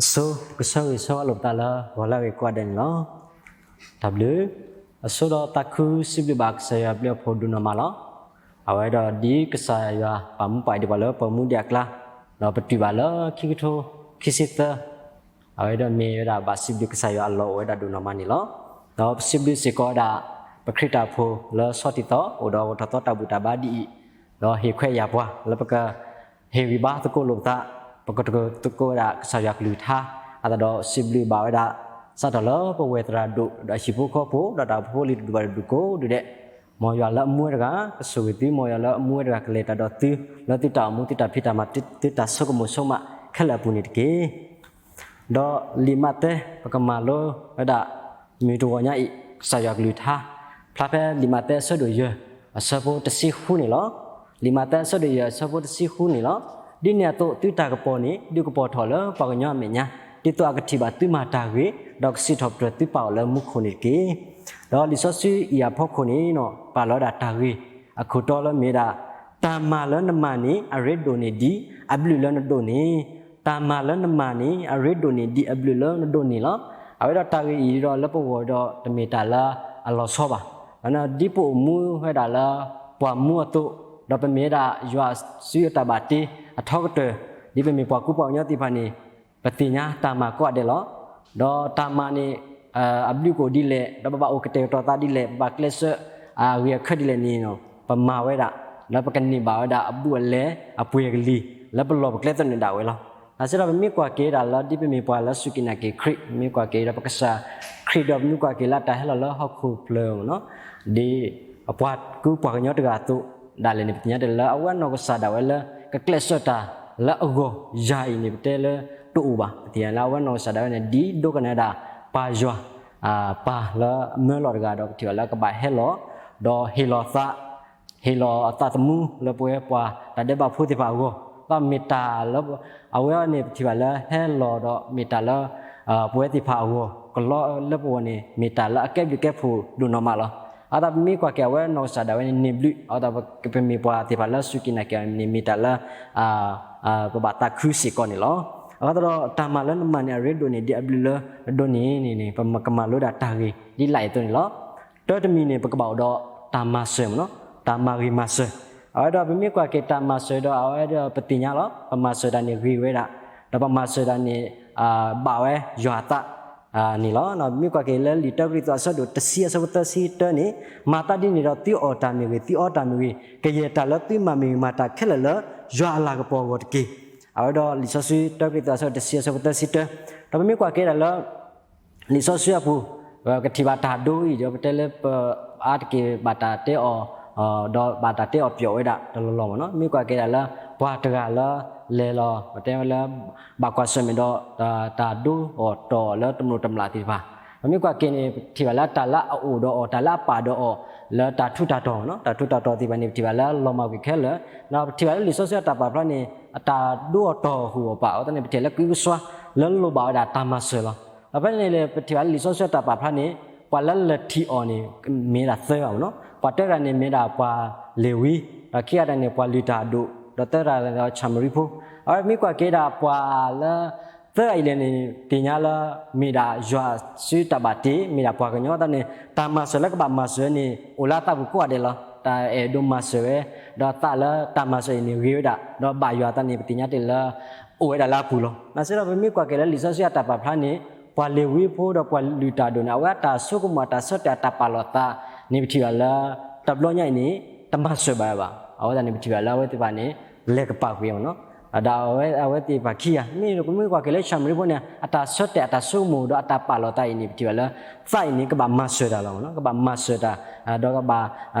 အဆိ ကဆၢဂ့ၤဆၢဝါလိာ်ပသးလၢဂီၤလၢအဂ့ၤကိးဂၤဒဲးန့ၣ်လီၤ. တၢ်ဘျုး, အဆိဒီးသးခုစံးဘျုးဘၣ်ကစၢ်ယွၤအဘျုးအဖှိၣ်ဒိၣ်နီၢ်မးလီၤ. အဝဲဒီးဒ်ကစၢ်ယွၤပာ်မူပာ်အံၤဒံးပှၤလၢပှၤမူဒံးအကျါ, ဒီးပတုာ်ဘၣ်လၢခံကထိခံဆံသၢ အဝဲဒီးမ့ၢ်ဝဲဒၣ်ဘၣ်စံးဘျုးကစၢ်ယွၤအလီၢ်အိၣ်ဝဲဒၣ်ဒိၣ်နီၢ်မးန့ၣ်လီၤ. ဒီးပစံးဘျုးစ့ၢ်ကီးဝဲဒၣ် ပခရံာ်တၢ်အိၣ်ဖှိၣ်လၢဆီၣ်တံၢ်သီ အိၣ်ဒီးအိၣ်ထီၣ်သီတၢ်ဘူၣ်တၢ်ဘါဒ်အံၤ, ဒီးဟ့ၣ်ခွဲးယာ်ပှၤလၢပက ဟ့ၣ်ဂံၢ်ဘါသကိးလိာ်ပသး, ပကသကိးဝဲဒၣ်ကစၢ်ယွၤကလုၢ်ကထါ, အသးဒီးစံးဘျုးဘၣ်ဝဲဒၣ် စးထီၣ်လၢပဝဲသရၣ်ဒိၣ် ဒီးဟံၣ်ဖိဃီဖိ ဒီးတၢ်အိၣ်ဖှိၣ်ဖိလံၤတဒူၣ်ဘၣ်တဒူၣ်ကိးဒူၣ်ဒဲး, မ်ယွၤလၢအမူဝဲတဂၤ ကဆိၣ်ဂ့ၤသု, မ်ယွၤလၢအမူဝဲတဂၤ ကလဲၤတၢ်ဒီးသု လၢသုတၢ်အိၣ်မူ သုတၢ်ဖံးတၢ်မၤ သုတၢ်ဆိကမိၣ်ဆိကမးခဲလၢာ်အပူၤန့ၣ်တက့ၢ်. ဒီးလံာ်မးသဲ ပကမၤလိဝဲဒၣ် မုၢ်တဂီၤညါအံၤ ကစၢ်ယွၤကလုၢ်ကထါ, ဖျါဖဲလံာ်မးသဲအဆၢဒိၣ်ယဲၢ် အဆၢဖိတဆံဃုန့ၣ်လီၤ. လံာ်မးသဲအဆၢဒိၣ်ယဲၢ် အဆၢဖိတဆံဃုန့ၣ်လီၤ. ဒ်န့ၣ်အသိး သုတၢ်ကပီၤန့ၣ် ဒုးကပီၤထီၣ်လၢပှၤကညီအမဲာ်ညါ, ဒ်သိးအကထံၣ်ဘၣ်သုမၤတၢ်ဂ့ၤ, ဒီးကစံးထီၣ်ပတြၢၤသုပၢ်အီၤလၢမူခိၣ်န့ၣ်တက့ၢ်. ဒီးလံာ်စီဆှံအံၤအဖီခိၣ်န့ၣ် ပာ်လီၤဝဲဒၣ်တၢ်ဂ့ၢ်အခိၣ်တီလၢမ့ၢ်ဝဲဒၣ် တၢ်မၤလၢနမၤန့ၣ် အရ့ဒိၣ်န့ၢ်ဒံးအဘျုးလၢနဒိးန့ၣ်, တၢ်မၤလၢနမၤန့ၣ် အရ့ဒိၣ်န့ၢ်ဒံးအဘျုးလၢနဒိးန့ၣ်လီၤ. အဝဲဒီးတၢ်ဂ့ၢ်အံၤဒီးလၢပဂီၢ်ဒီး တမ့ၢ်တၢ်လၢအလီၤဆီဘၣ်. ဒ်ပအိၣ်မူဝဲဒၣ်လၢပှၤမူအသိး, ဒီးပမ့ၢ်ဝဲဒၣ်ယွၤစုအတၢ်ဘၣ်တ့အထီကတၢၢ်, ဒ်ပမ့ၢ်ပှၤကူပှၤကညီသ့ၣ်တဖၣ်န့ၣ် ပသ့ၣ်ညါတၢ်မၤကိးဂၤဒဲးလီၤ. ဒီးတၢ်မၤန့ၣ် အဘျုးကအိၣ်ဒ်လဲၣ်, ဒီးပဘၣ်အိၣ်ကတဲာ်ကတီၤသးဒ်လဲၣ်, ပဘၣ်ကျဲးစၢးအဂ့ၤအခၢဒ်လဲၣ်န့ၣ် ပမၤဝဲဒၣ် လၢပကန့ၢ်ဘၣ်ဝဲဒၣ်အဘူးအလဲ အပှဲၤကလံၤ လၢပလီၢ်ပကျဲသနၢၣ်ဒၣ်ဝဲလီၤ. နာ်စ့ၢ်ဒီးပမ့ၢ်ကွၢ်က့ၤဒၣ်လၢ ဒ်ပမ့ၢ်ပှၤလၢစူၢ်က့ၤနာ်က့ၤခရံာ်, ပမ့ၢ်ကွၢ်က့ၤဒီးပကစၢ်ခရံာ် ဒီးပမ့ၢ်ကွၢ်က့ၤလၢအတၢ်ဟဲလီၤလၢဟီၣ်ခိၣ်ဖျၢၣ်မ့ၢ်နီၤ, ဒ်အပှၤကူပှၤကညီတဂၤအသိးဒၣ်လဲာ်န့ၣ် ပသ့ၣ်ညါတ့ၢ်လၢအဝဲအနီၢ်ကစၢ်ဒၣ်ဝဲလၢ ကကျဲးစၢးတၢ်လၢအဂီၢ်ယၤအံၤန့ၣ် ပတဲလၢတအိၣ်ဘၣ်. ပသ့ၣ်ညါလၢအဝဲအနီၢ်ကစၢ်ဒၣ်ဝဲန့ၣ် ဒ်ဒိကနၣ်ဒၣ်ပၢ်ယွၤ ပၢ်လၢအမၢလီၤတဂၤဒီး ပထံၣ်ဘၣ်လၢကဘၣ်ဟဲလီၤ ဒီးဟ့ၣ်လီၤသး ဟ့ၣ်လီၤအသးသမူလၢပဝဲပှၤတၢ်ဒဲးဘးဖိသ့ၣ်တဖၣ်အဂီၢ်, ဒီးမ့ၢ်တၢ်လၢ အဝဲန့ၣ်ပထံၣ်ဘၣ်လၢဟဲလီၤဒီးမ့ၢ်တၢ်လၢ ပဝဲသ့ၣ်တဖၣ်အဂီၢ် ကလီလၢပဂီၢ်န့ၣ် မ့ၢ်တၢ်လၢအကဲဘျုးကဲဖှိၣ်ဒိၣ်နီၢ်မးလီၤ. အသးပမ့ၢ်ကွၢ်က့ၤအဝဲနီၢ်ကစၢ်ဒၣ်ဝဲန့ၣ် န့ၢ်ဘျုး, အသးပမ့ၢ်ပှၤသ့ၣ်တဖၣ်လၢစူၢ်က့ၤနာ်က့ၤအီၤန့ၣ် မ့ၢ်တၢ်လၢ ပဘၣ်သးခုစ့ၢ်ကီးန့ၣ်လီၤ. အဃိသတးဒီး တၢ်မၤလၢနမၤန့ၣ် အရ့ဒိၣ်န့ၢ်ဒံးအဘျုးလၢနဒိးန့ၣ်န့ၣ် ပကမၤလိဒၣ်တၢ်ဂ့ၢ်ဒ်လဲၣ်အသိးန့ၣ်လီၤ. တၢတမံၤန့ၣ် ပကဘၣ်အိၣ်ဒီးတၢ်မၤစၢၤမ့ၢ်နီၤ, တၢ်မၤဂ့ၤမၤစၢၤ. အဝဲဒီးပမ့ၢ်ကွၢ်က့ၤတၢ်မၤစၢၤဒီး အဝဲဒီးပသ့ၣ်ညါလီၤ, ပမၤစၢၤတၢ်န့ၣ်ဂ့ၤဝဲဒၣ်, ဒီးပမၤစၢၤတၢ်န့ၣ် ဘၣ်ဝဲယွၤအသး န့ၣ်လီၤ. ပမ့ၢ်ကွၢ်က့ၤလၢလံာ်တၢကရံၣ်သူးအဆၢဒိၣ်တဆံ အဆၢဖိသၢဆံတၢန့ၣ်, မၤသးဒ်န့ၣ်ဒီး သုအီၣ်တၢ်မ့ၢ်ဂ့ၤ, သုအီတၢ်မ့ၢ်ဂ့ၤ, ကယဲၢ်တၢ်လၢသုမၤမ့ၢ်ဂ့ၤမၤတၢ်ခဲလၢာ်လၢ ယွၤအလၤကပီၤအဂီၢ်တက့ၢ်. အဝဲဒီးလံာ်စီဆှံတၢကရံၣ်သူးအဆၢဒိၣ်တဆံ အဆၢဖိသၢဆံတၢ, ဒီးပမ့ၢ်ကွၢ်က့ၤဒၣ်လၢ လံာ်စီဆှံအပူၤ ကထံၣ်ဘၣ်တၢ်ဒိအံၤဒီး ပတဲလၢပအါတက့ၢ်ဘၣ်တၢ်တဲအီၤ ဒီးဘၣ်တၢ်တဲအီၤပျီၣ်ဝဲဒၣ်တလီၢ်လီၢ်မ့ၢ်နီၤ. မ့ၢ်ကွၢ်က့ၤဒၣ်လၢ ပှၤတဂၤလၢလဲၤလီၤ ပတဲဝဲလၢ ဘၣ်ကွၢ်ဆၢၣ်မဲာ်ဒီး တၢ်ဒိအီၤတီၢ်အီၤလၢတမျိးတမျာ်သ့ၣ်တဖၣ်, ပမ့ၢ်ကွၢ်က့ၤန့ၣ် ပထံၣ်ဘၣ်လၢတၢ်လၢအအိၣ်ဒီးအီၤ တၢ်လၢအပာ်ဒီးအီၤ လၢတၢ်ထူးတၢ်တီၤမ့ၢ်နီၤ, တၢ်ထူးတၢ်တီၤသ့ၣ်တဖၣ်န့ၣ် ပထံၣ်ဘၣ်လၢလီၤမၢ်ကွံာ်ခဲလၢာ်, ဒီးပထံၣ်ဘၣ်လၢလံာ်စီဆှံအတၢ်ပာ်ဖျါန့ၣ် အတၢ်ဒိအီၤတီၢ်အီၤဃုာ်အီၤပာ်အီၤသတးန့ၣ် ပထံၣ်လၢကံကစွါလၢလိၣ်ဘၣ်ဝဲဒၣ်တၢ်မၤစၢၤလီၤ. ဒီးဖဲန့ၣ် ပထံၣ်ဘၣ်လၢလံာ်စီဆှံအတၢ်ပာ်ဖျါန့ၣ် ပှၤလၢလဲၤထံၣ်အီၤန့ၣ် မ့ၢ်ဝဲဒၣ်သၢဂၤမ့ၢ်နီၤ, ပှၤတဂၤန့ၣ်မ့ၢ်ဝဲဒၣ်ပှၤလ့ၤဝံ, ဒီးခံဂၤတဂၤန့ၣ် ပှၤလုၢ်တၢ်အဒိၣ်, ဒီးသၢဂၤဒီးဆၣ်မရံဖိ, အဝဲမ့ၢ်ကွၢ်က့ၤဒၣ်ပှၤလၢ သၢဂၤအံၤလဲၣ်န့ၣ် သ့ၣ်ညါလၢ မ့ၢ်ဒၣ်ယွၤစုတၢ်ဘၣ်တ့ မ့ၢ်ဒၣ်ပှၤကညီသတးန့ၣ် တၢ်မၤစၢၤလၢကဘၣ်မၤစၢၤန့ၣ် အိၣ်လၢအသးပူၤကိးဂၤဒဲးလီၤ. တၢ်အဲၣ်ဒိးမၤစၢၤဝဲ ဒီးသးလၢတၢ်မၤစၢၤအံၤန့ၣ် ဂ့ၤဝဲဒၣ် ဒီးဘၣ်ယွၤအသးန့ၣ် ပသ့ၣ်ညါတ့ၢ်လၢ အိၣ်ဝဲဒၣ်လၢအပူၤလီၤ. နာ်စ့ၢ်ဒီးပမ့ၢ်ကွၢ်က့ၤလၢလံာ်စီဆှံအတၢ်ပာ်ဖျါန့ၣ် ပှၤလ့ၤဝံဖိဒီးပှၤလုၢ်တၢ်အဒိၣ်န့ၣ် အဝဲအတၢ်ဆိကမိၣ်အတၢ်ဆၢတဲာ်အတၢ်ပာ်လီၤသးန့ၣ် ပထံၣ်ဘၣ်လၢ တဘျီညါအံၤန့ၣ် တမၤစၢၤဘၣ်ဝဲဘၣ်. အဝဲသတးန့ၣ် ပထံၣ်ဘၣ်လၢအဝဲသ့ၣ်တဖၣ်န့ၣ် လဲၤကပာ်ကွံာ်အီၤနီၤ. ဒီးအဝဲသ့ၣ်တဖၣ်ခံဂၤ မ့ၢ်ပမ့ၢ်ကွၢ်က့ၤလၢဆၣ်မရံဖိန့ၣ် အတၢ်ဆၢတဲာ်အတၢ်ဆိကမိၣ်ဒီးအတၢ်ပာ်လီၤသးအံၤန့ၣ် ပထံၣ်ဘၣ်လၢ သးအံၤန့ၣ် ကဘၣ်မၤစၢၤတၢ်လီၤနီၤ. ကဘၣ်မၤစၢၤတၢ် ဒီးကဘၣ်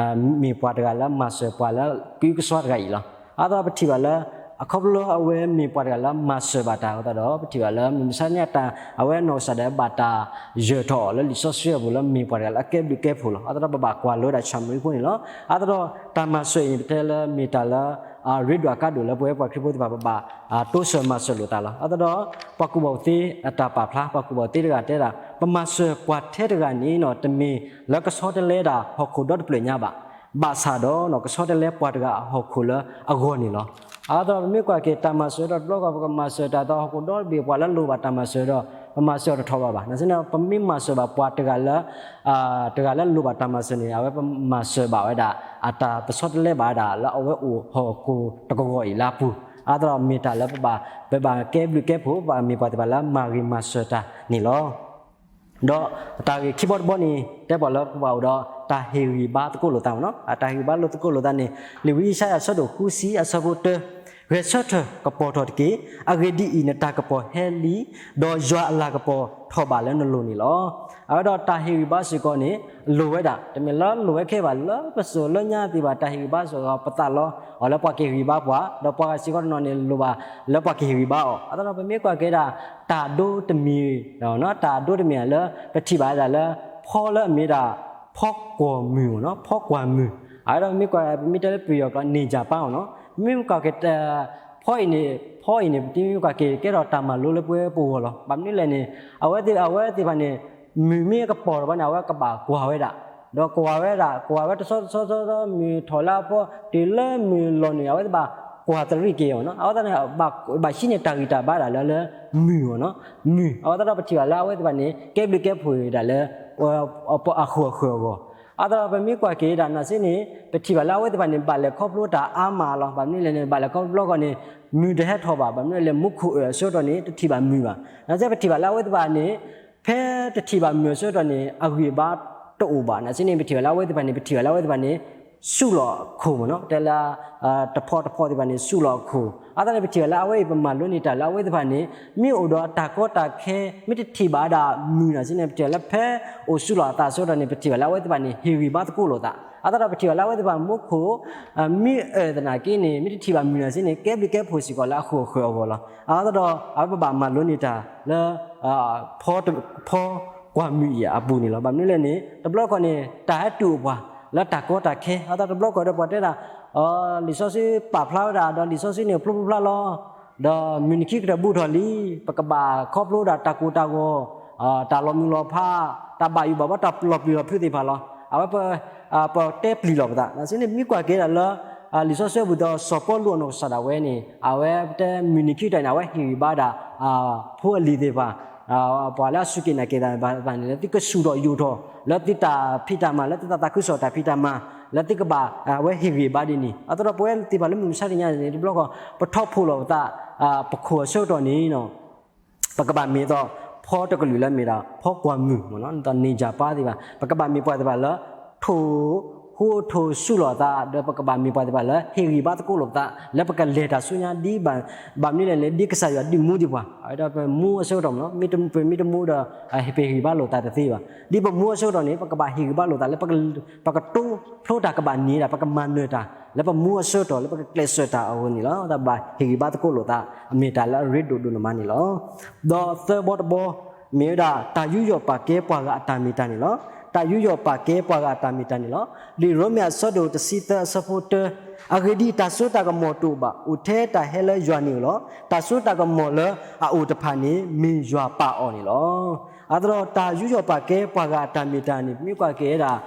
မ့ၢ်ပှၤတဂၤလၢမၤစၢၤပှၤလၢကံကစွါတဂၤအံၤလီၤ. အဃိသတးဒီးပထံၣ်ဘၣ်လၢ အခီဖျိအဝဲမ့ၢ်ပှၤတဂၤလၢမၤစၢၤဘၣ်တၢ်အဃိသတးဒီး ပထံၣ်ဘၣ်လၢမုၢ်မဆါတနံၤအတၢ် အဝဲအနီၢ်ကစၢ်ဒၣ်ဝဲဘၣ်တၢ်ယၢၤထီၣ်အီၤလၢလံာ်စီဆှံအပူၤလၢမ့ၢ်ပှၤတဂၤလၢအကဲဘျုးကဲဖှိၣ်လီၤ. အဃိသတးဒီးပဘၣ်ကွၢ်လိဝဲဒၣ်ဆၣ်မရံဖိန့ၣ်လီၤ. အဃိသတးဒီးတၢ်မၤစၢၤအံၤန့ၣ် ပတဲလၢမ့ၢ်တၢ်လၢ အရ့ဒိၣ်အကါဒိၣ်လၢပဝဲပှၤခရံာ်ဖိသ့ၣ်တဖၣ် ပဘၣ်တိစၢၤမၤစၢၤလိာ်သးလီၤ. အဃိသတးဒီး ပှၤကူၣ်ဘၣ်ကူၣ်သ့အတၢ်ပာ်ဖျါ ပှၤကူၣ်ဘၣ်ကူၣ်သ့တဂၤတဲဒၣ် ပမၤစၢၤပှၤထဲတဂၤန့ၣ်နီၤ တမ့ၢ်လၢကဆီတလဲဒၣ်ဟီၣ်ခိၣ်ဒီတဖျၢၣ်ညါဘၣ်. ဘၣ်ဆၣ်ဒီး ကဆီတလဲပှၤတဂၤအဟီၣ်ခိၣ်လၢအဂီၢ်န့ၣ်လီၤ. အဃိသတးဒီး ပမ့ၢ်ကွၢ်က့ၤတၢ်မၤစၢၤဒီး တဘျီဃီပကမၤစၢၤတၢ်ဒီး ဟီၣ်ခိၣ်ဒီဘ့ၣ်ပှၤလၢအလိၣ်ဘၣ်တၢ်မၤစၢၤဒီး ပမၤစၢၤအီၤတထီၣ်ဘးဘၣ်. နာ်သက့န့ၣ် ပမ့ၢ်မၤစၢၤဘၣ်ပှၤတဂၤလၢ တဂၤလၢအလိၣ်ဘၣ်တၢ်မၤစၢၤန့ၣ် အဝဲပမၤစၢၤဘၣ်ဝဲဒၣ် အတၢ်ပဆီတလဲဘၣ်ဝဲဒၣ်လၢအဝဲအိၣ်ဟီၣ်ခိၣ်တကဝီၤအံၤလၢအပူၤ, အဃိသတးဒီးမ့ၢ်တၢ်လၢပဘၣ် ပဘၣ်ကဲဘျုးကဲဖှိၣ် ပဘၣ်မ့ၢ်ပှၤသ့ၣ်တဖၣ်လၢမၤဂ့ၤမၤစၢၤတၢ်န့ၣ်လီၤ. ဒီးတၢ်ဂ့ၢ်ခံဘီတဘီန့ၣ် တဲပှၤလၢပဘၣ်အိၣ်ဒီးတၢ်ဟ့ၣ်ဂံၢ်ဘါသကိးလိာ်သးမ့ၢ်နီၤ. အတၢ်ဟ့ၣ်ဂံၢ်ဘါလိာ်သကိးလိာ်သးန့ၣ် လံာ်ဝံယၡါယၤအဆၢဒိၣ်ဃုဆံအဆၢဖိတၢ, ဂဲၤဆၢထၢၣ်ကပီၤထီၣ်တက့ၢ်. အဂ့ၢ်ဒ်အံၤ, နတၢ်ကပီၤဟဲလံ, ဒီးယွၤအလၤကပီၤထီၣ်ဘးလၢနလိၤန့ၣ်လီၤ. အဝဲဒီးတၢ်ဟ့ၣ်ဂံၢ်ဘါစ့ၢ်ကီးန့ၣ် လိၣ်ဝဲဒၣ် တမ့ၢ်လၢလိၣ်ဝဲခဲဘၣ် လၢပစိၤလၢညါသ့ၣ်တဖၣ် တၢ်ဟ့ၣ်ဂံၢ်ဘါစ့ၢ်ကီး ပသးလီအီၤလၢပှၤကဟ့ၣ်ဂံၢ်ဘါပှၤ, ဒီးပှၤဂၤစ့ၢ်ကီးတနီၤန့ၣ် လိၣ်ဘၣ်လၢပှၤကဟ့ၣ်ဂံၢ်ဘါအီၤ. အဃိသတးဒီး ပမ့ၢ်ကွၢ်က့ၤဒၣ် တၢ်ဒိတမံၤ တၢ်ဒိတမံၤလၢ ပထံၣ်ဘၣ်ဒၣ်လၢ ဖီလၢအမ့ၢ်ဒၣ် ဖီကွၢ်မုၢ်မ့ၢ်နီၤ, ဖီကွၢ်မုၢ်. အဝဲဒီးပမ့ၢ်ကွၢ် ပမ့ၢ်တဲလၢပယီၤကျိာ် နေကြာပါ မ့ၢ်နီၤ. မ့ၢ်ကွၢ်က့ၤ ဖီအံၤန့ၣ် ဖီအံၤန့ၣ် ပမ့ၢ်ကွၢ်က့ၤ ကဲထီၣ်တၢ်မၤလိလၢပဝဲပဂီၢ်လီၤ. ဘၣ်မနုၤလဲၣ်န့ၣ် အဝဲသ့ၣ် အဝဲသ့ၣ်တဖၣ်န့ၣ် မုၢ်မ့ၢ်ကပီၤထီၣ်ဘၣ်န့ၣ် အဝဲကဘၣ်ကွၢ်ဝဲဒၣ်, ဒီးကွၢ်ဝဲဒၣ် ကွၢ်ဝဲတဆီတဆီဆီဆီ မုၢ်ထီၣ်လၢအဖီ တုၤလၢမုၢ်လီၤန့ၣ် အဝဲသ့ၣ်ဘၣ်ကွၢ်တရံးက့ၤအီၤနီၤ. အဃိသတးန့ၣ် ဘၣ်ဟံးန့ၢ်တၢ်ဂံၢ်တၢ်ဘါဒၣ်လၢ လၢမုၢ်အီၤနီၤ, မုၢ်. အဃိသတးဒီး ပထံၣ်ဘၣ်လၢအဝဲသ့ၣ်တဖၣ်န့ၣ် ကဲဘျုးကဲဖှိၣ်ဒၣ်လၢ အဃိၣ်အဃၢၤအဂီၢ်. အဃိသတးဒီး ပမ့ၢ်ကွၢ်က့ၤဒၣ်နာ်သက့န့ၣ် ပထံၣ်ဘၣ်လၢအဝဲသ့ၣ်တဖၣ်န့ၣ် ဘၣ်လဲၤခီဖျိတၢ်အါမးလီၤ. ဘၣ်မနုၤလဲၣ်န့ၣ် ဘၣ်လဲၤခီဖျိတဘျီဃီန့ၣ် မုၢ်တဟဲထီၣ်ဘၣ်. ဘၣ်မနုၤလဲၣ် မူခိၣ်အၢၣ်အဆၢကတီၢ်န့ၣ် တထံၣ်ဘၣ်မုၢ်ဘၣ်. နာ်သက့ ပထံၣ်ဘၣ်လၢအဝဲသ့ၣ်တဖၣ်န့ၣ် ဖဲတထံၣ်ဘၣ်မုၢ်အဆၢကတီၢ်န့ၣ် အဂံၢ်အဘါတအိၣ်ဘၣ်. နာ်သက့န့ၣ် ပထံၣ်ဘၣ်လၢအဝဲသ့ၣ်တဖၣ်န့ၣ် ပထံၣ်ဘၣ်လၢအဝဲသ့ၣ်တဖၣ်န့ၣ် ဆူၣ်လီၤအခိၣ်မ့ၢ်နီၤ, တဲလၢ တဖီတဖီသ့ၣ်တဖၣ်န့ၣ် ဆူၣ်လီၤအခိၣ်. အဃိသတးန့ၣ် ပထံၣ်ဘၣ်လၢအဝဲအံၤ ပမၤလိန့ၢ်တၢ်လၢအဝဲသ့ၣ်တဖၣ်န့ၣ် မ့ၢ်အိၣ်ဒီးတၢ်ကီတၢ်ခဲ မ့ၢ်တထံၣ်ဘၣ်ဒၣ်မုၢ်နာ်သက့န့ၣ် ပထံၣ်ဘၣ်လၢဖဲအိၣ်ဆူၣ်လီၤအသးအဆၢကတီၢ်န့ၣ် ပထံၣ်ဘၣ်လၢအဝဲသ့ၣ်တဖၣ်န့ၣ် ဟ့ၣ်ဂံၢ်ဘါသကိးလိာ်သး. အဃိသတးဒီး ပထံၣ်ဘၣ်လၢအဝဲသ့ၣ်တဖၣ်မူခိၣ် မ့ၢ်အၢၣ်သနာ်က့န့ၣ် မ့ၢ်တထံၣ်ဘၣ်မုၢ်နာ်သက့န့ၣ် ကဲဘျုးကဲဖှိၣ်စ့ၢ်ကီးလၢအဃိၣ်အဃၢၤအဂီၢ်လီၤ. အဃိသတးဒီး အဝဲပဘၣ်မၤလိန့ၢ်တၢ်လၢ ဖီကွၢ်မုၢ်အံၤအပူၤန့ၣ်လီၤ. ဘၣ်မနုၤလဲၣ်န့ၣ် တဘျီဃီန့ၣ် တၢ်ဟဲတုၤအိၣ်ပှၤလၢတၢ်ကီတၢ်ခဲ, အဃိသတးဒီး တဘျီဃီဒီးပှၤတဲဒၣ် လံာ်စီဆှံပာ်ဖျါဝဲဒၣ် ဒီးလံာ်စီဆှံန့ၣ် ဖျိဖျိဖျါလီၤ, ဒီးမုၢ်နံၤခံကတၢၢ်ဘူးထီၣ်လံ, ပကဘၣ်ခီဖျိဒၣ်တၢ်ကိၢ်တၢ်ဂီၤ, တၢ်လီၤမုၢ်လီၤဖး, တၢ်ဘၣ်ယိၣ်ဘၣ်ဘီ တၢ်လီၤပျံၤလီၤဖုးသ့ၣ်တဖၣ်လီၤ. အဝဲ ပတဲပျံၤလီၤပသး. နာ်သက့န့ၣ် မ့ၢ်ကွၢ်က့ၤဒၣ်လၢ လံာ်စီဆှံအပူၤဒီး စီၤပီလူးအနီၢ်ကစၢ်ဒၣ်ဝဲန့ၣ် အဝဲတဲမုၢ်နံၤခံကတၢၢ်န့ၣ် အဝဲဟ့ၣ်ဂံၢ်ဘါဒၣ် ဖိအလံၤသ့ၣ်တဖၣ် ပှၤလၢအစူၢ်က့ၤနာ်က့ၤတၢ်သ့ၣ်တဖၣ်န့ၣ် လၢသုကဆူၣ်ထီၣ်ယိာ်ထီၣ် လၢသုတၢ်ဖံးတၢ်မၤ လၢသုတၢ်သးခုကစီၣ်တၢ်ဖံးတၢ်မၤ လၢသုကဘၣ် အဝဲဟ့ၣ်ဂံၢ်ဘါဒ်န့ၣ်. အဃိသတးဒီး ပဝဲသ့ၣ်တဖၣ်လၢမုၢ်မဆါတနံၤအံၤန့ၣ် တဘျီဃီ ပထီၣ်ဖှိၣ်လီၤပသး ပခိၣ်အဆၢကတီၢ်န့ၣ် ပကဘၣ်မ့ၢ်သိး ဖီတကလုာ်လၢမ့ၢ်ဒၣ် ဖီကွၢ်မုၢ်မ့ၢ်နီၤ န့ၣ် နေကြာပါ သ့ၣ်တဖၣ် ပကဘၣ်မ့ၢ်ပှၤသ့ၣ်တဖၣ်လၢ ထိၣ် ဟူးထိၣ်ဆူၣ်လီၤအသး ဒီးပကဘၣ်မ့ၢ်ပှၤသ့ၣ်တဖၣ်လၢ ဟ့ၣ်ဂံၢ်ဘါသကိးလိာ်ပသး လၢပကလဲၤတၢ်ဆူညါဒ် ဘၣ်မနုၤလဲၣ်န့ၣ် ဒ်ကစၢ်ယွၤဒုးမူဒံးပှၤ အဝဲဒၣ်ပမူအဆၢကတီၢ်မ့ၢ်နီၤ မ့ၢ်တမူဒီး ပဟ့ၣ်ဂံၢ်ဘါလိာ်သးတသ့ဘၣ်. ဒ်ပမူအဆၢကတီၢ်န့ၣ် ပကဘၣ်ဟ့ၣ်ဂံၢ်ဘါလိာ်သးလၢ ပကတိဖျိတၢ်ကဘၣ်န့ၢ်ဒၣ် ပကမၤနၢၤတၢ် လၢပမူအဆၢကတီၢ် လၢပကကျဲးစၢးတၢ်အဂီၢ်န့ၣ်လီၤ. တၢ်ဘၣ်ဟ့ၣ်ဂံၢ်ဘါသကိးလိာ်သး အမ့ၢ်တၢ်လၢအရ့ဒိၣ်ဒိၣ်န့ၣ်မးန့ၣ်လီၤ. ဒီးသၢဘီတဘီ မ့ၢ်ဝဲဒၣ် တၢ်ယူးယီၣ်ပာ်ကဲပှၤဂၤအတၢ်မ့ၢ်တၢ်န့ၣ်လီၤ. တၢ်ယူးယီၣ်ပာ်ကဲပှၤဂၤအတၢ်မ့ၢ်တၢ်န့ၣ်လီၤ. လံာ်ရိမ့ၤအဆၢဒိၣ်တဆံသၢအဆၢဖိတၢ, အဂ့ၢ်ဒ်အံၤ, တၢ်စိတၢ်ကမီၤတအိၣ်ဘၣ်, အိၣ်ထဲတၢ်ဟဲလၢယွၤန့ၣ်လီၤ. တၢ်စိတၢ်ကမီၤလၢအအိၣ်တဖၣ်န့ၣ် မ့ၢ်ယွၤပာ်အီၤန့ၣ်လီၤ. အဃိသတးဒီး တၢ်ယူးယီၣ်ပာ်ကဲပှၤဂၤအတၢ်မ့ၢ်တၢ်န့ၣ် ပမ့ၢ်ကွၢ်က့ၤဝဲဒၣ်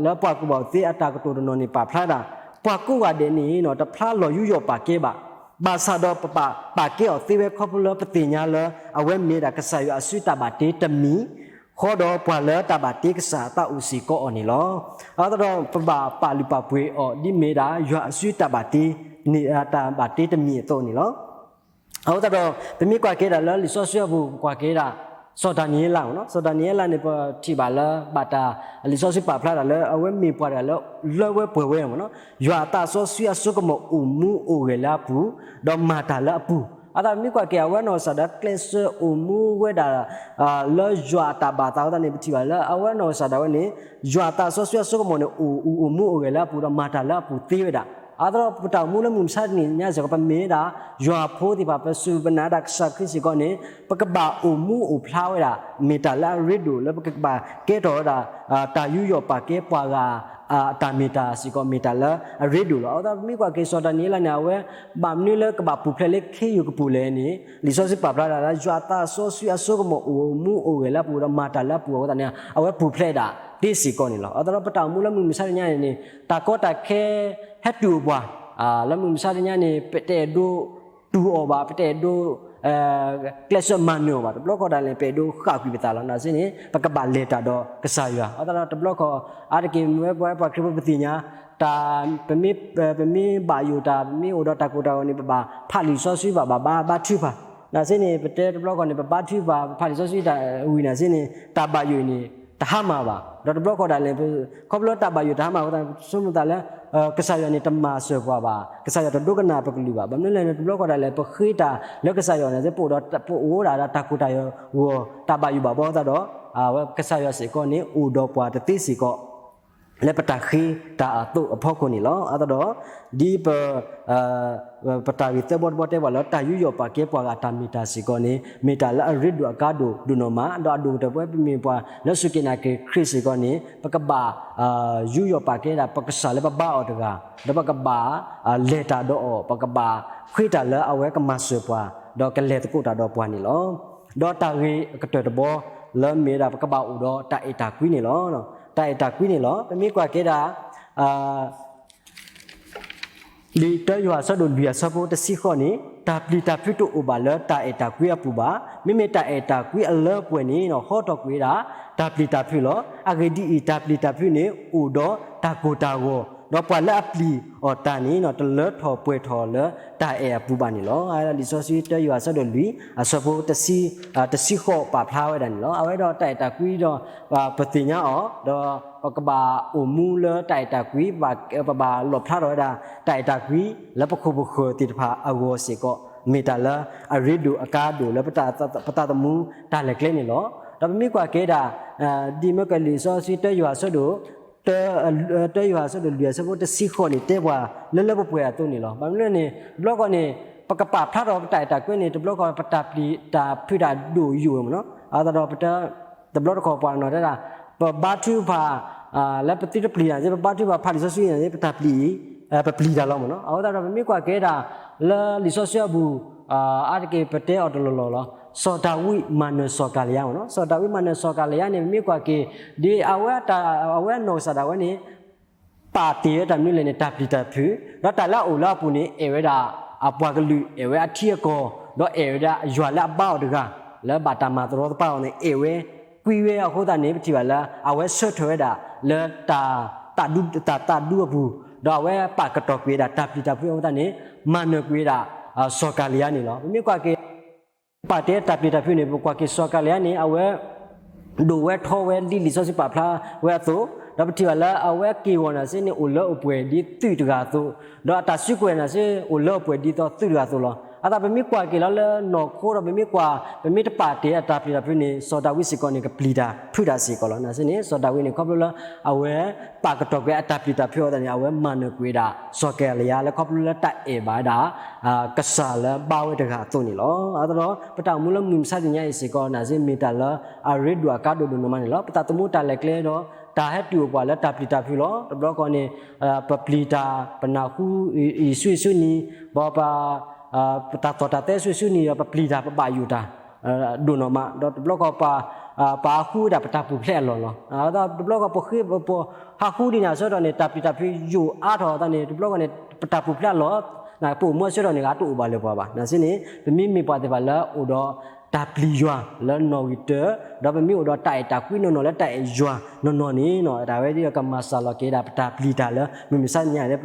လၢပှၤကူၣ်ဘၣ်ကူၣ်သ့အတၢ်ကတိၤတနီၤန့ၣ် ပာ်ဖျါဒၣ် ပှၤကိးဂၤဒဲးန့ၣ် တဖျါလီၤယူးယီၣ်ပာ်ကဲဘၣ်. ဘၣ်ဆၣ်ဒီးပဘၣ်ပာ်ကဲအီၤသ့ဝဲခီဖျိလၢပသ့ၣ်ညါလၢ အဝဲမ့ၢ်ဒၣ်ကစၢ်ယွၤအစုတၢ်ဘၣ်တ့တမံၤ ဃီဒီးပှၤလၢတၢ်ဘၣ်တ့ကစၢ်အသးအိၣ်စ့ၢ်ကီးအီၤန့ၣ်လီၤ. အဃိသတးဒီး ပဘၣ်ပာ်လုၢ်ပာ်ပှ့ၤအီၤ ဒ်မ့ၢ်ဒၣ်ယွၤအစုတၢ်ဘၣ်တ့ တၢ်ဘၣ်တ့တမံၤအသိးန့ၣ်လီၤ. အဃိသတးဒီး ပမ့ၢ်ကွၢ်က့ၤဒၣ်လၢလံာ်စီဆှံအပူၤ ပကွၢ်က့ၤဒၣ် စီၤဒၤနံးယ့လးမ့ၢ်နီၤ. စီၤဒၤနံးယ့လးန့ၣ် ပထံၣ်ဘၣ်လၢ ဘၣ်တၢ် လံာ်စီဆှံပာ်ဖျါဒၣ်လၢ အဝဲမ့ၢ်ပှၤတဂၤလၢ လၢဝဲပှဲၤဝဲမ့ၢ်နီၤ. ယွၤအသးစီဆှံအစိကမီၤအိၣ်မူအိၣ်ဂဲၤလၢအပူၤ ဒီးမၤတၢ်လၢအပူၤ. အဃိသတး ပမ့ၢ်ကွၢ်က့ၤ အဝဲနီၢ်ကစၢ်ဒၣ် ကျဲးစၢးအိၣ်မူဝဲဒၣ် လၢယွၤအတၢ်ဘၣ်သးအဃိသတးန့ၣ် ပထံၣ်ဘၣ်လၢ အဝဲနီၢ်ကစၢ်ဒၣ်ဝဲန့ၣ် ယွၤအသးစီဆှံအစိကမီၤန့ၣ် အိၣ်အူအိၣ်မူအိၣ်ဂဲၤလၢအပူၤ ဒီးမၤတၢ်လၢအပူၤသ့ဝဲဒၣ်. အဃိသတး ပတၢ်အိၣ်မူလၢမုၢ်မဆါတနံၤညါစ့ၢ်ကီး ပမ့ၢ်ဝဲဒၣ် ယွၤအဖိသ့ၣ်တဖၣ် ပစူၢ်ပနာ်ဒၣ်ကစၢ်ခရံာ်စ့ၢ်ကီးန့ၣ် ပကဘၣ်အိၣ်မူအိၣ်ဖျါဝဲဒၣ် မ့ၢ်တၢ်လၢအရ့ဒိၣ်လၢပကဘၣ်ကဲထီၣ်ဝဲဒၣ် တၢ်ယူးယီၣ်ပာ်ကဲပှၤဂၤ အတၢ်မ့ၢ်တၢ်စ့ၢ်ကီး မ့ၢ်တၢ်လၢအရ့ဒိၣ်လီၤ. အဃိသတး ပမ့ၢ်ကွၢ်က့ၤစီၤဒၤနံးယ့လးန့ၣ် အဝဲ ဘၣ်မနုၤလၢကဘၣ်ပူၤဖျဲးလၢခ့ယုၢ်ကပူၤလဲၣ်န့ၣ် လံာ်စီဆှံပာ်ဖျါဒၣ်လၢ ယွၤအသးစီဆှံအစိကမီၤအိၣ်မူအိၣ်ဂဲၤလၢအပူၤ ဒီးမၤတၢ်လၢအပူၤအဃိသတးန့ၣ် အဝဲပူၤဖျဲးဒၣ် သ့စ့ၢ်ကီးန့ၣ်လီၤ. အသးဒီးပတၢ်အိၣ်မူလၢမုၢ်မဆါတနံၤအံၤန့ၣ် တၢ်ကီတၢ်ခဲဟဲတုၤအိၣ်ပှၤ လၢမုၢ်မဆါတနံၤအံၤန့ၣ် ပတအဲၣ်ဒိးတူၢ်အီၣ်ဘၣ်, ပတအဲၣ်ဒိး ကျဲးစၢးမၤနၢၤအီၤဘၣ်. တဘျီဃီဒၣ်လဲာ် ပအဲၣ်ဒိးဃၣ်ကွံာ်ပသးလီၤ. နာ်စ့ၢ်န့ၣ် ပကဘၣ်လဲၤတၢ်ဒီးကစၢ်ယွၤ. အသးဒီးတဘျီဃီ အါတက့ၢ်မ့ၢ်ဝဲပဝဲပှၤခရံာ်ဖိပသ့ၣ်ညါ တၢ် ပမ့ၢ်ဘၣ်ယိၣ်တၢ် ပမ့ၢ်အိၣ်ဒီးတၢ်ကိၢ်တၢ်ဂီၤန့ၣ် ပဘၣ်ဖးလံာ်စီဆှံဘၣ်, ဘၣ်ဘါထုကဖၣ်. နာ်စ့ၢ်န့ၣ် ပတဲတဘျီဃီန့ၣ် ပဘါထုကဖၣ် ပဖးလံာ်စီဆှံတၢ်ဝံၤနာ်စ့ၢ်န့ၣ် တၢ်ဘၣ်ယိၣ်အံၤန့ၣ် တဟါမၢ်ဘၣ်. ဒီးတဘျီဃီဒၣ်လဲာ် ခီဖျိတၢ်ဘၣ်ယိၣ်တဟါမၢ်အဃိသတး ပဆိကမိၣ်သးလၢ ကစၢ်ယွၤန့ၣ် တမၤစၢၤပှၤဘၣ်, ကစၢ်ယွၤတဒိကနၣ်ပကလုၢ်ဘၣ်. ဘၣ်မနုၤလဲၣ်န့ၣ် တဘျီဃီဒၣ်လဲာ် ပဃ့တၢ်လၢကစၢ်ယွၤနာ်စ့ၢ် ပအိၣ်ဒီးပအိၣ်ဒၣ်ဒီးတၢ်ကိၢ်တၢ်ဂီၤ တၢ်ဘၣ်ယိၣ်ဘၣ်ဘီအသးဒီး ကစၢ်ယွၤစ့ၢ်ကီးန့ၣ် အိၣ်ဒီးပှၤတသ့စ့ၢ်ကီး လၢပတၢ်ဃ့တၢ်အသိးအဖီခိၣ်န့ၣ်လီၤ. အသးဒီး ဒ်ပ ပတၢ်ဂ့ၢ်သၢဘီတဘီတဲပှၤလၢ တၢ်ယူးယီၣ်ပာ်ကဲပှၤဂၤအတၢ်မ့ၢ်တၢ်စ့ၢ်ကီးန့ၣ် မ့ၢ်တၢ်လၢအရ့ဒိၣ်အကါဒိၣ်ဒိၣ်နီၢ်မး, ဒီးအဒိၣ်ကတၢၢ်ပဝဲပမ့ၢ်ပှၤလၢစူၢ်က့ၤနာ်က့ၤခရံာ်စ့ၢ်ကီးန့ၣ် ပကဘၣ် ယူးယီၣ်ပာ်ကဲဒၣ်ပကစၢ်လၢပဘါအီၤတဂၤ, ဒီးပကဘၣ် လဲၤတၢ်ဒီးအီၤ, ပကဘၣ်ဃ့တၢ်လၢအဝဲကမၤစၢၤပှၤ, ဒီးကလဲၤသကိးတၢ်ဒီးပှၤန့ၣ်လီၤ. ဒီးတၢ်ဂ့ၢ်အကတၢၢ်တဘီ လၢမ့ၢ်ဝဲဒၣ် ပကဘၣ်အိၣ်ဒီးတၢ်အဲၣ်တၢ်ကွံန့ၣ်လီၤ. တၢ်အဲၣ်တၢ်ကွံန့ၣ်လီၤ. ပမ့ၢ်ကွၢ်က့ၤဒၣ် လံာ်တၢယိၤဟၣ်အဆၢဒိၣ်လွံၢ်အဆၢဖိတဆံဃိးန့ၣ် တၢ်ပျံၤတၢ်ဖုးတအိၣ်ဘၣ်လၢတၢ်အဲၣ်တၢ်ကွံအပူၤဘၣ်. မ့မ့ၢ်တၢ်အဲၣ်တၢ်ကွံအလၢအပှဲၤန့ၣ် ဟီထီၣ်ကွံာ်ဝဲဒၣ် တၢ်ပျံၤတၢ်ဖုးလီၤ. အဂ့ၢ်ဒ်အံၤ, တၢ်ပျံၤတၢ်ဖုးန့ၣ် အိၣ်ဒီးတၢ်ကိၢ်တၢ်ဂီၤ, ဒီးပှၤလၢအပျံၤအီၤတၢ်န့ၣ် တလၢထီၣ်ပှဲၤထီၣ်လၢတၢ်အဲၣ်အပူၤဘၣ်န့ၣ်လီၤ. လံာ်စီဆှံတၢယိၤဟၣ်အဆၢဒိၣ်လွံၢ် အဆၢဖိတဆံ တဆံဃိးပာ်ဖျါဝဲဒၣ်န့ၣ်လီၤ. အဝဲဒီးတၢ်အဲၣ်တၢ်ကွံဒီး ပသ့ၣ်ညါအီၤ, ဒီးပကဘၣ်အိၣ်မူလၢတၢ်အဲၣ်တၢ်ကွံ, ပဘၣ်လီၣ်ဖျါထီၣ်ဝဲဒၣ် တၢ်အဲၣ်တၢ်ကွံ လၢပခိၣ်ပဃၢၤသ့ၣ်တဖၣ်အဂီၢ်စ့ၢ်ကီး မ့ၢ်တၢ်လၢအရ့ဒိၣ်အကါဒိၣ်လၢ ပသးသမူတၢ်လဲၤကျဲန့ၣ်လီၤ. ဒီးပမ့ၢ်ကွၢ်က့ၤဒၣ် ဒ်မ့ၢ်ကလံာ်စီဆှံတၢယိၤဟၣ်အဆၢဒိၣ် တၢယိၤဟၣ်အဆၢဒိၣ်လွံၢ်အဆၢဖိတဆံဃိးန့ၣ် တဲပှၤလၢလၢပှဲၤပှဲၤအသိးန့ၣ်လီၤ. ဘၣ်မနုၤန့ၣ် တဘျီဃီန့ၣ် ပကပာ်ဖျါထီၣ်ပတၢ်အဲၣ်တၢ်ကွံန့ၣ် တဘျီဃီ ပတၢ်ပျံၤတ၁ဖုးတၢ်ဒိၣ်ယိာ်မ့ၢ်နီၤ. အသးဒီးပတ တဘျီတခီၣ်ပှၤနီၤတဲဒၣ် ပဘါထုကဖၣ် လၢပသုတပျံၤတၢ်န့ၣ် ပဘါထုကဖၣ်ဖးလံာ်စီဆှံန့ၣ် ပတၢ်ပျံၤ ပပျံၤတၢ်လီၤမ့ၢ်နီၤ. အဃိသတးဒီး ပမ့ၢ်ကွၢ်က့ၤဒၣ် လၢလံာ်စီဆှံအပူၤ အါတက့ၢ်ပတဲအီၤတလီၢ်လီၢ်လီၤ. စီၤဒၤဝံးမၤနၢၤစီၤကၤလံယါမ့ၢ်နီၤ. စီၤဒၤဝံးမၤနၢၤစီၤကၤလံယါန့ၣ် ပမ့ၢ်ကွၢ်က့ၤ ဒ်အဝဲ အဝဲအနီၢ်ကစၢ်ဒၣ်ဝဲန့ၣ် ပာ်တ့ၢ်ဝဲတၢ်မနုၤလဲၣ်န့ၣ် တၢ်ပျံၤတၢ်ဖုး, ဒီးတၢ်လၢအအိၣ်လၢအပူၤန့ၣ် အဲၣ်ဝဲဒၣ်အပှၤကလုာ်, အဲၣ်ဝဲအထံအကီၢ်, ဒီးအဲၣ်ဝဲဒၣ်ယွၤလၢအဘါအီၤတဂၤ လၢဘၣ်တၢ်မၤတရီတပါအီၤန့ၣ် အဲၣ်ဝဲကွံဝဲအဃိသတးန့ၣ် ပထံၣ်ဘၣ်လၢ အဝဲဆၢထၢၣ်ဝဲဒၣ်လၢ တၢ်သးဒူအပူၤ, ဒီးအဝဲပာ်ကတီၢ်ကွံာ်ဝဲဒၣ်တၢ်ပျံၤတၢ်ဖုးအဃိသတးန့ၣ် မၤနၢၤကွံာ်ဝဲဒၣ် စီၤကၤလံယါန့ၣ်လီၤ. ပမ့ၢ်ကွၢ်က့ၤ ပာ်တ့ၢ်တၢ်ပျံၤတၢ်ဖုးန့ၣ် ပကွၢ်က့ၤစီၤကၤလံယါန့ၣ် အဝဲ ဒိၣ်ဝဲထီဝဲဒ်လံာ်စီဆှံပာ်ဖျါဝဲအသိး, ဒီးပထံၣ်ဘၣ်လၢအဝဲက့ၢ်ဂီၤနာ်စ့ၢ်န့ၣ် အိၣ်လၢအိၣ်ပှဲၤဒ်သုးတဂၤအသိး, ဒီးအတၢ်စုကဝဲၤနာ်စ့ၢ် အိၣ်လၢအိၣ်ပှဲၤဒ်သိးသုးတဂၤအသိးလီၤ. အသးပမ့ၢ်ကွၢ်က့ၤလီၤလၢနီၢ်ခိဒီး ပမ့ၢ်ကွၢ် ပမ့ၢ်တပာ်တ့ၢ်အတၢ်ပျံၤတၢ်ဖုးန့ၣ် စီၤဒၤဝံးစ့ၢ်ကီးန့ၣ် ကပျံၤတၢ်ဖုးတၢ်စ့ၢ်ကီးလီၤ. နာ်စ့ၢ်န့ၣ် စီၤဒၤဝံးန့ၣ် ခီဖျိလၢ အဝဲ ပာ်ကတီၢ်ကွံာ်အတၢ်ပျံၤတၢ်ဖုးအဃိသတးန့ၣ် အဝဲမၤနၢၤကွံာ်ဝဲဒၣ်စီၤကၤလံယါလၢခီဖျိလၢတၢ်အဲၣ်ဘၣ်ဝဲဒၣ် ကစၢ်လၢဘါဝဲတဂၤအသိးန့ၣ်လီၤ. အသးဒီး ပတၢ်အိၣ်မူလၢမုၢ်မဆါတနံၤအံၤစ့ၢ်ကီး နာ်စ့ၢ်မ့ၢ်တၢ်လၢအရ့ဒိၣ်အကါဒိၣ်ဒိၣ်နီၢ်မးန့ၣ်လီၤ. ပသးသမူတၢ်လဲၤကျဲဒီး တၢ်ဟဲတုၤအိၣ်ပှၤလၢတၢ်ပျံၤတၢ်ဖုးလီၤ. တဘျီဃီန့ၣ် ပပျံၤတၢ် ပနၢ်ဟူအံၤဆူအံၤဆူနံၤ, ပ ပတၢ်သီၣ်တၢ်သဲဆူအံၤဆူနံၤဒီး ပပျံၤတၢ်ပဘၣ်ယိၣ်တၢ် ဒိၣ်နီၢ်မး, ဒီးတဘျီဃီ ပဟးဃုဝဲဒၣ်ပတၢ်ပူၤဖျဲးအလီၢ်လီၤ. ဒီးတဘျီဃီ ပဃ့ ပဟးဃုဒ်န့ၣ်အဆၢကတီၢ်န့ၣ် တၢ်ပျံၤတၢ်ဖုးယိာ်အါထီၣ်အသးန့ၣ် တဘျီဃီန့ၣ် ပတၢ်ပူၤဖျဲးအလီၢ် ပအိၣ်မူအဆၢကတီၢ်န့ၣ် ဂၤတအိၣ်ဘၣ်လၢပှၤဘၣ်. နာ်စ့ၢ်န့ၣ် ပမ့မ့ၢ်ပှၤသ့ၣ်တဖၣ်လၢအိၣ်ဒီးတၢ်ပျံၤယွၤလၢနီၣ်ဂံၢ်တၢၢ်, ဒီးပမ့ၢ်အိၣ်ဒီးတၢ်အဲၣ်တၢ်ကွံနီၢ်နီၢ်လၢတၢ်အဲၣ်ယွၤနီၢ်နီၢ်န့ၣ် တၢ်ဝဲဒ်ကမၤစၢ်လီၤက့ၤဒၣ် ပတၢ်ပျံၤတၢ်လၢမုၢ်မဆါတနံၤလၢ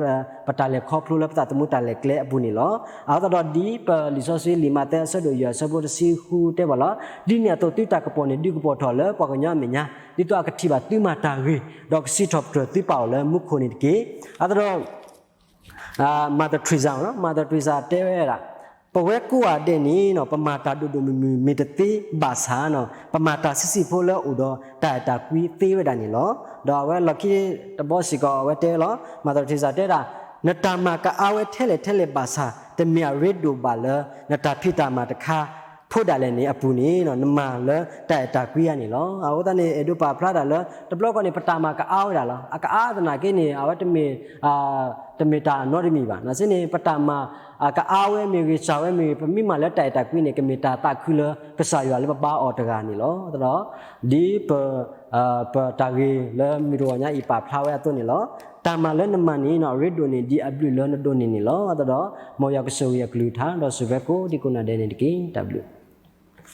ပတၢ်လဲၤခီဖျိလၢပသးသမူတၢ်လဲၤကျဲအပူၤန့ၣ်လီၤ. အသးဒီးဒ်ပလံာ်စီဆှံလံာ်မးသဲအဆၢဒိၣ်ယဲၢ် အဆၢဖိတဆံဃုတဲဘၣ်လီၤ. ဒ်န့ၣ်အသိးသုတၢ်ကပီၤန့ၣ် ဒုးကပီၤထီၣ်လၢပှၤကညီအမဲာ်ညါ, ဒ်သိးအကထံၣ်ဘၣ်သုမၤတၢ်ဂ့ၤ, ဒီးကစံးထီၣ်ပတြၢၤသုပၢ်အီၤလၢမူခိၣ်န့ၣ်တက့ၢ်. အသးဒီး Mother Teresa, Mother Teresa တဲဝဲဒၣ် ပဝဲကိးဂၤဒဲးန့ၣ် ပမၤတၢ်ဒိၣ်ဒိၣ်မုၢ်မုၢ်မ့ၢ်တသ့ဘၣ်ဆၣ် ပမၤတၢ်ဆံးဆံးဖိလၢအိၣ်ဒီးတၢ်အဲၣ်တၢ်ကွံသ့ဝဲဒၣ်န့ၣ်လီၤ. ဒီးအဝဲလီၢ်ခံတဘီစ့ၢ်ကီး အဝဲတဲလီၤ Mother Teresa တဲဒၣ် နတၢ်မၤကအါဝဲထဲလဲၣ်ထဲလဲၣ်ဘၣ်ဆၣ် တမ့ၢ်အရ့ဒိၣ်ဘၣ်လၢ နတၢ်ဖံးတၢ်မၤတခါဖိဒၣ်လဲာ်န့ၣ်အပူၤန့ၣ် နမၤလၢတၢ်အဲၣ်တၢ်ကွံဧါန့ၣ်လီၤ. အဃိသတးန့ၣ် အဲၣ်ဒိးပာ်ဖျါတၢ်လၢ တဘျီဃီန့ၣ် ပတၢ်မၤကအါဝဲဒၣ်လီၤ. အကအါသနာ်က့န့ၣ် အဝဲတမ့ၢ် ပ တမ့ၢ်တၢ်နီတမံၤဘၣ်. နာ်သက့န့ၣ် ပတၢ်မၤ ကအါဝဲမ့ၢ်ဂ့ၤ စှၤဝဲမ့ၢ်ဂ့ၤ ပမ့ၢ်မၤလၢတၢ်အဲၣ်တၢ်ကွံန့ၣ် ကမ့ၢ်တၢ်သးခုလၢကစၢ်ယွၤလၢပဘါအီၤတဂၤန့ၣ်လီၤ. သတးဒီး ဒ်ပ ပတၢ်ဂ့ၢ်လၢမုၢ်တဂီၤညါအံၤပာ်ဖျါဝဲအသိးန့ၣ်လီၤ. တၢ်မၤလၢနမၤန့ၣ် အရ့ဒိၣ်န့ၢ်ဒံးအဘျုးလၢနဒိးန့ၢ်န့ၣ်လီၤ. သတးဒီး မ်ယွၤကဆိၣ်ဂ့ၤအကလုၢ်ကထါ ဒီးဆိၣ်ဂ့ၤကိးဒံကိးနၤဒဲးန့ၣ်တက့ၢ်. တၢ်ဘျုး